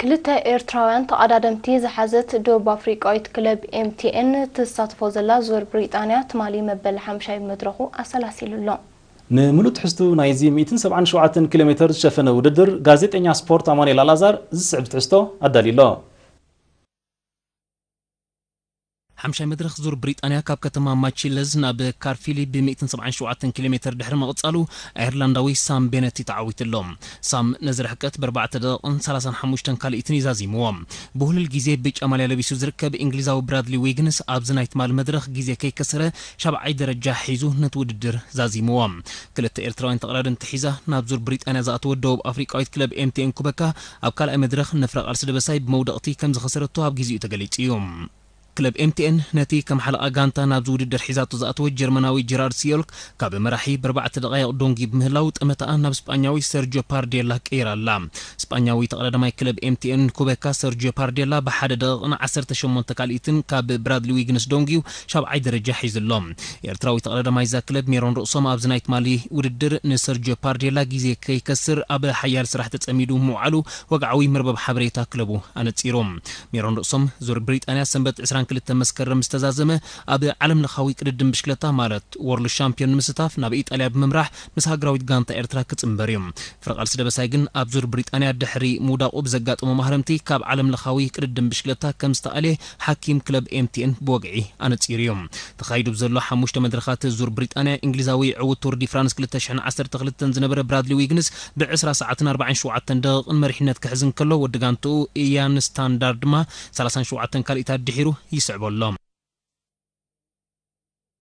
ክልተ ኤርትራውያን ተቐዳደምቲ ዝሓዘት ደቡብ ኣፍሪቃዊት ክለብ ኤምቲኤን ትሳትፎ ዘላ ዙር ብሪጣንያ ትማሊ መበል ሓምሻይ መድረኹ ኣሰላሲሉ ኣሎ። ንምሉእ ትሕዝቱ ናይዚ ሚእትን ሰብዓን ሸውዓተን ኪሎ ሜተር ዝሸፈነ ውድድር ጋዜጠኛ ስፖርት ኣማኑኤል ኣልኣዛር ዝስዕብ ትሕዝቶ ኣዳልዩ ኣሎ። ሓምሻይ መድረኽ ዙር ብሪጣንያ ካብ ከተማ ማቺለዝ ናብ ካርፊሊ ብ ሚእትን ሰብዓን ሸውዓተን ኪሎ ሜተር ድሕሪ ምቕጻሉ ኣየርላንዳዊ ሳም ቤነቲ ተዓዊቱ ኣሎ። ሳም ነዚ ርሕቀት ብ ኣርባዕተ ደቂቕን ሰላሳን ሓሙሽተን ካልኢትን እዩ ዛዚምዎ። ብሁሉል ግዜ ብጫ ማልያ ለቢሱ ዝርከብ እንግሊዛዊ ብራድሊ ዊግንስ ኣብዚ ናይ ትማሊ መድረኽ ግዜ ከይከሰረ ሻብዓይ ደረጃ ሒዙ ነቲ ውድድር ዛዚምዎ። ክልተ ኤርትራውያን ተቐዳደምቲ ሒዛ ናብ ዙር ብሪጣንያ ዝኣተወት ደቡብ ኣፍሪቃዊት ክለብ ኤምቲኤን ኩበካ ኣብ ካልኣይ መድረኽ ንፍረ ቃልሲ ደበሳይ ብመውደቕቲ ከም ዝኸሰረቶ ኣብ ግዜኡ ተገሊጹ እዩ። ክለብ ኤምቲኤን ነቲ ከም ሓለቓ ጋንታ ናብዚ ውድድር ሒዛቶ ዝኣተወት ጀርመናዊ ጀራርድ ሲዮልክ ካብ መራሒ ብኣርባዕተ ደቓይቕ ዶንጊ ብምህላው ጠመተኣ ናብ ስጳኛዊ ሰርጆ ፓርዴላ ቀይራ ኣላ። ስጳኛዊ ተቐዳዳማይ ክለብ ኤምቲኤን ኩበካ ሰርጆ ፓርዴላ ብሓደ ደቂቕን ዓሰርተ ሸሞንተ ካልኢትን ካብ ብራድሊ ዊግንስ ዶንጊዩ ሻብዓይ ደረጃ ሒዙ ኣሎ። ኤርትራዊ ተቐዳዳማይ እዛ ክለብ ሜሮን ርእሶም ኣብዚ ናይ ትማሊ ውድድር ንሰርጆ ፓርዴላ ግዜ ከይከስር ኣብ ሓያል ስራሕ ተጸሚዱ ምውዓሉ ወግዓዊ መርበብ ሓበሬታ ክለቡ ኣነጺሩ። ሜሮን ርእሶም ዙር ብሪጣንያ ሰንበት ዕስራን ክልተን መስከረም ዝተዛዘመ ኣብ ዓለም ለኻዊ ቅድድም ብሽክለታ ማለት ወርልድ ሻምፒዮን ንምስታፍ ናብ ኢጣልያ ብምምራሕ ምስ ሃገራዊት ጋንታ ኤርትራ ክጽንበር እዩ። ፍረ ቃልሲ ደበሳይ ግን ኣብ ዙር ብሪጣንያ ድሕሪ ምውዳቑ ብዘጋጠሞ ማህረምቲ ካብ ዓለም ለኻዊ ቅድድም ብሽክለታ ከም ዝተኣልየ ሓኪም ክለብ ኤምቲኤን ብወግዒ ኣነጺሩ እዩ። ተኻይዱ ብዘሎ ሓሙሽተ መድረኻት ዙር ብሪጣንያ እንግሊዛዊ ዕዉት ቱር ዲ ፍራንስ ክልተ ሽሕን ዓሰርተ ክልተን ዝነበረ ብራድሊ ዊግንስ ብ ዕስራ ሰዓትን ኣርባዓን ሸውዓተን ደቂቕን መሪሕነት ክሕዝ እንከሎ ወዲ ጋንትኡ ኢያን ስታንዳርድ ድማ ሰላሳን ሸውዓተን ካልኢታት ድሒሩ ይስዕቦ ኣሎ።